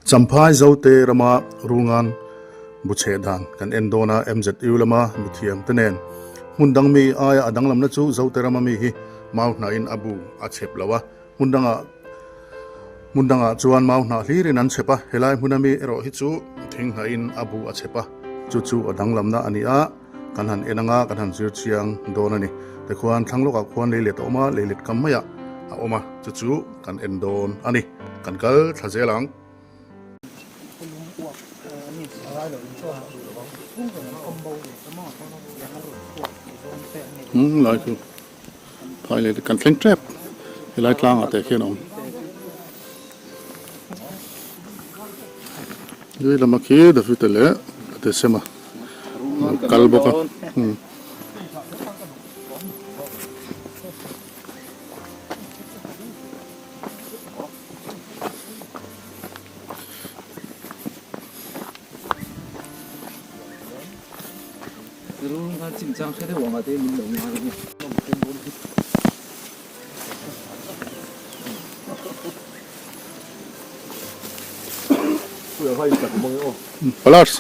Champhai Zote rama Rulngan bu chheh dan kan en dawn a, MZU lama mithiam te nen hmun dang mi aia a danglamna chu Zote rama mi hi mau hnahin a bu a chhep lo a, hmun dangah hmun dangah chuan mau hnah hlirin an chhep a, helai hmuna mi erawh hi chu thing hnahin a bu a chhep a, chu chu a danglamna a ni a. Kan han en anga kan han zir chiang dawn a ni. Tikhuan thlang lawkah khuan leilet a awm a, leilet kam maiah a awm a, chu chu kan en dawn a ni. Kan kal thla zel ang. Umm lai chu phai leh kan thleng tep helai tlangah te khian a awm. Lui lama khi David-a leh a te sem a. Kal bawk a Palars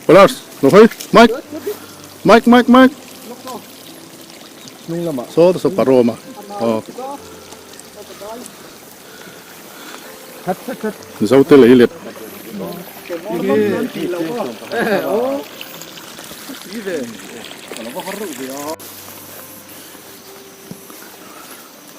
Palars lo hawi Mike Mike Mike Mike Saw saw paroma aw Zote lei let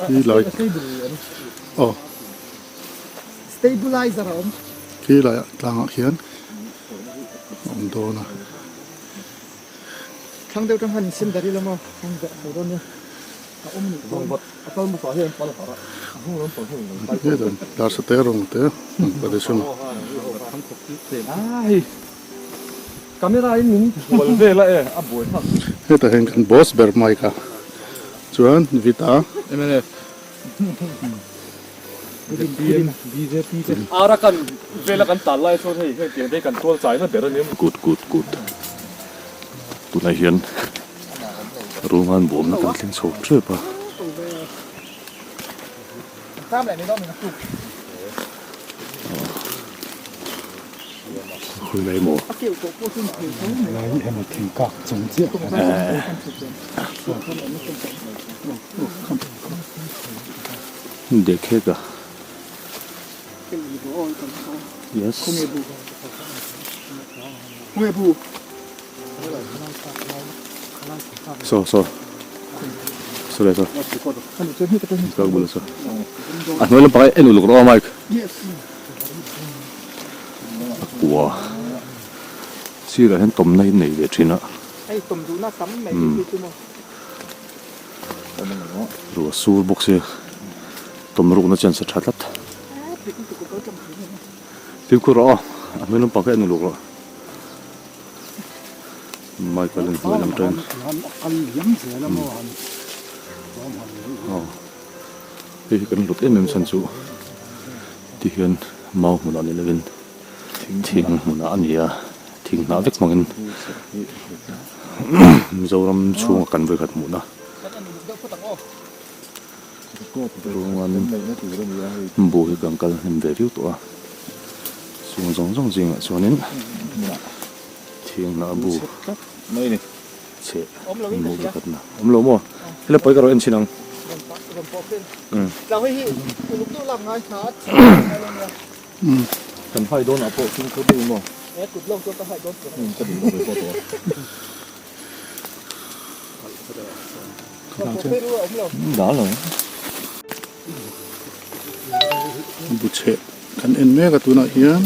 Khi lai aw Stabilizer a awm. Khi laiah tlangah khian a awm dawn a. Thlang deuh tang khan in sem darh ila maw? Thlang deuh chho dawn nia. A awm nih dawn. A kal mukah hian pal harh a, a hnung lam pang hian an kai tawh. Dar sa te rawng te ka ti sum. Ai camera in min hual vel a e a buai thlak. Hetah hian kan boss ber mai kha chuan Vita. Mnf ZPM bjp te. Arakan vela kan tal lai chuan hei heng tiang te hi kan tual chai na ber a nia. Kut kut kut tunah hian Rungan bawmna kan thleng chho tep a. Khawi lai maw? Dekhega Yes. Saw saw saw le saw ka bul saw a hnuai lampang hi en uluk rawh a mike a kua sirah hian tawmna hi nei ve thin a ruah sur bawk sia tawm rukna chuan sa tha tlat fimkhur rawh aw a hnuai lampang kha en uluk rawh. Michael in hnuai lam tan aw hei hi kan hlut em em chhan chu ti hian mau hmunah ni lovin thing hmunah a ni a thing hnah vek hmangin Mizoram chhunga kan vawikhat hmuhna ruangan bu hi kan kal hnem ve viau tawh a chung zawng zawng zingah chuanin thianghna bu chheh hmuh ve khatna awm lo maw hela pawi ka rawn en chhin ang kan hai dawnah pawh fimkhur deuh maw ka duh lo ve pawh tawh a. Bu chheh kan en mek a tunah hian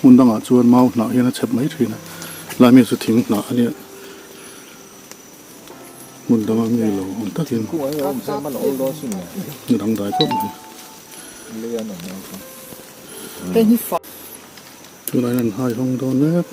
hmun dangah chuan mau hnah hian a chhep mai thin a lai mi chu thing hnah a nia hmun danga mi lo awm takin a dangdai khawp mai. Tunah hian an hai hawng dawn mek.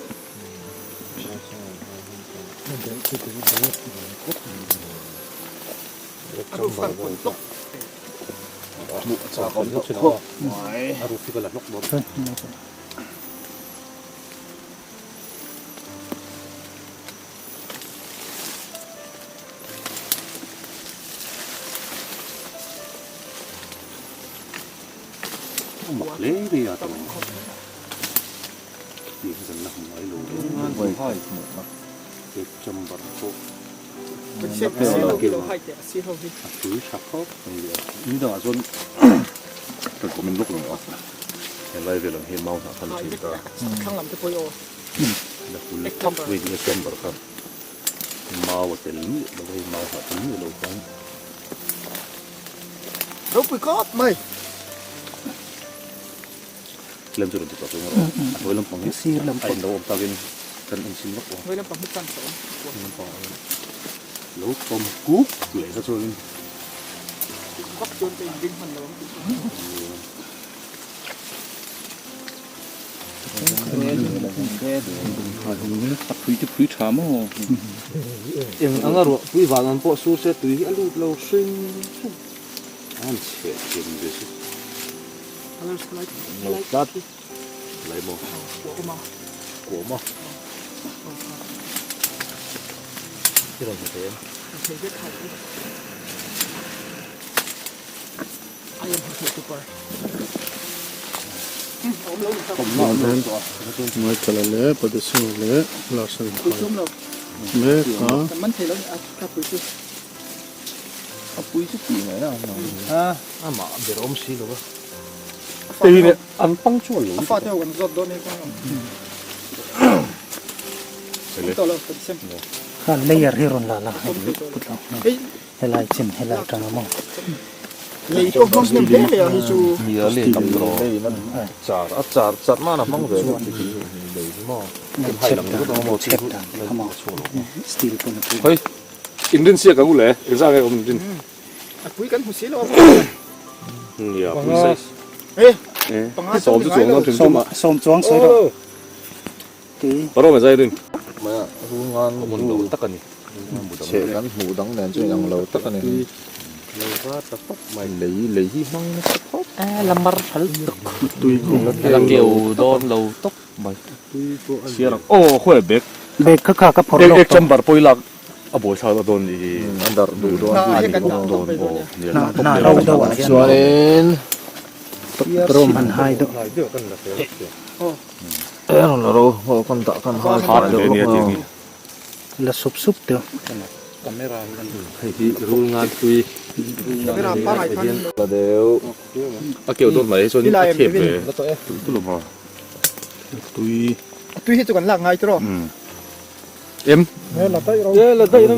Mak hle mai a tawng tih hi kan la hmu ngai lo reng. Egg chamber pawh a tui tha khawp mai a. Ni dangah chuan kan comment lawk lo a, helai vel ang hi mau hnah khan a thin ta. La hul tak mai hi chamber kha mau a tel miah lo a hei mau hnah tel miah lo khan. Ropui khawp mai. Tlem chu rawn ti tawh chu rawh. A hnuai lampang hi sir lampang a in lo awm takin kan en chhin vak lo. Hnuai lampang hi chance a awm. Hnuai lampang a awm. Lo tawm kuk leh kha chuanin. Vak chuan ka inring hman lo ang tih chu. A phui te phui tha maw? Eng anga ruah pui van an pawh sur se tui hi a lut lo hring hring. An chheh thiam ve chu. Lo tlat. Lai maw? Kuahma. I rawn hmu thei em? Michael-a leh Padasingh-a leh Larson khai mek a. Khan layer hi rawn la la hei putlo Helai chin helai tang a maw. Lei pawh hmang hnem hle mai a hi chu. Nia lei tam tawh lei na char a char char nan a hmang ve lo ti hi lei hi maw kan hai lang ringawt ang maw chhep dan te kha maw steel pawn a pui. Hei in rin siak ang u le engzah nge awm in rin. A pui kan hmu si lo a Nia pui size. E panga sawm chu chuang dawn hrim hrim a. Sawm chuang sawi rawh. Tui. Paro mai zai rin. Mai a rungan Common lo tak a ni. Chhe kan hmuh dang nen chu inang lo tak a ni. Lo va ta pawp mai. Lei lei hi hmang nasa khawp. A la mar thal tuk. Tui kawng. A la keu dawn lo tawp mai. Chhiar ang. Aw khawi a bag. Bag kha kha ka phawrh lawk tawh. Egg chamber pawh i lak a buai thlak dawn nih hi. A darh duh dawn. A hi kan dah tawp mai dawn nia. Hna ro deuh ah hian. Chuanin. Rawm han hai deuh. La sup sup deuh. Hei hi rul ngan tui a keu dawn mai chuan a thep ve tulh tulh awm a. Tui. Tui hi chu kan lak ngai tiraw. Em. La daih ro. La daih ro.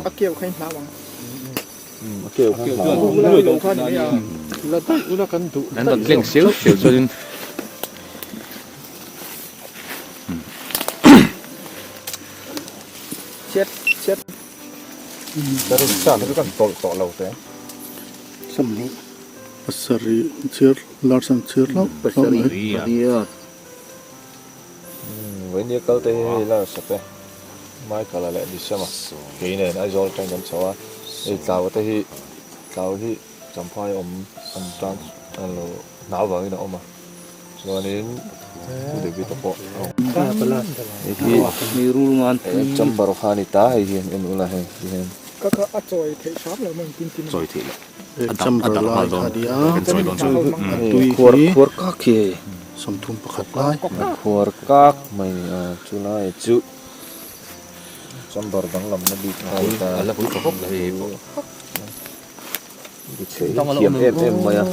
A keu kha in hlau ang. A keu kha hlau ang. La daih ula kan duh. An rawn tleng siau siau chuanin. Chet chet. Sawmhnih. Pasarih chhiar large an chhiar hlauh hlauh mai. Pasarih. Vawinia kal te hi hei la sap e. Michael-a leh Nisam-a kei nen Aizawl atangin kan chho a. Hei Tlau-a te hi Tlau hi Champhai awm an tan a lo hna avangin a awm a. Chuanin Pu David-a pawh a awm. Hei hi chamber kha a ni ta hei hian en ula hei ti hian. Ka kha a chawi theih hram lo maw engtin tin. Chawi theih loh. He chamber lai kha a nia. Kan chawi dawn chu. A tui Khuar hi khuar kak hi hei. 31 lai. Khuar kak mai ni a chulai chu chamber danglamna bik a ni ta. A la hul tha khawp mai hei pawh. Thiam em em mai a.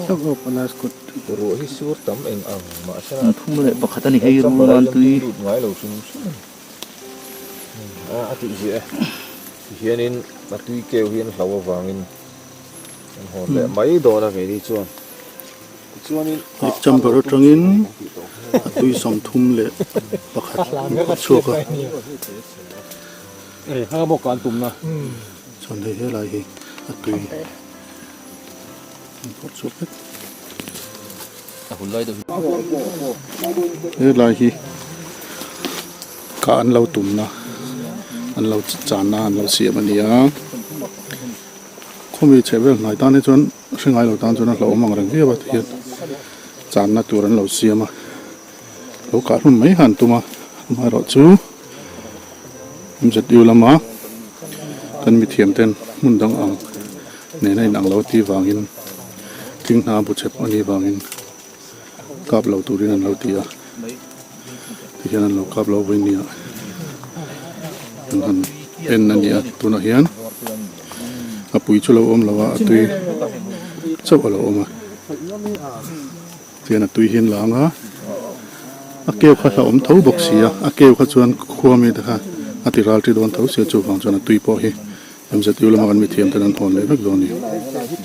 Ruah hi sur tam eng ang mahse An thum leh pakhat a ni hei rul an tui. Lut ngai lo hrim hrim a ni. A tih ziah e. Tihianin a tui keu hi an hlau avangin an hawn leh mai dawn a keini chuan. Tichuanin Lake chamber atangin a tui 31 an phawrh chhuak a. Chuan hei helai hi a tui an phawrh chhuak vek. Helai hi kah an lo tumna an lo channa an lo siam a ni a. Khawmi chheh vel hnai tan hi chuan hre ngai lo tan chuan a hlauhawm ang reng viau a tihian channa tur an lo siam a. Lo kah hlum mai han tum a amaherawhchu MZU lama kan mithiam ten hmun dang ang nena inang lo tih vangin thing hna bu chep a nih vangin. Kap lo turin an lo ti a, tihian an lo kap lo vawi nia an han en a ni a, tunah hian a pui chu lo awm lo a, a tui chauh a lo awm a, tihian a tui hi an la ang a, a keu kha hlauhawm tho bawk si a, a keu kha chuan khua mi te kha a ti ral ṭi dawn tho si a, chuvang chuan a tui pawh hi MZU lama kan mithiam ten an hawn leh vek dawn a ni.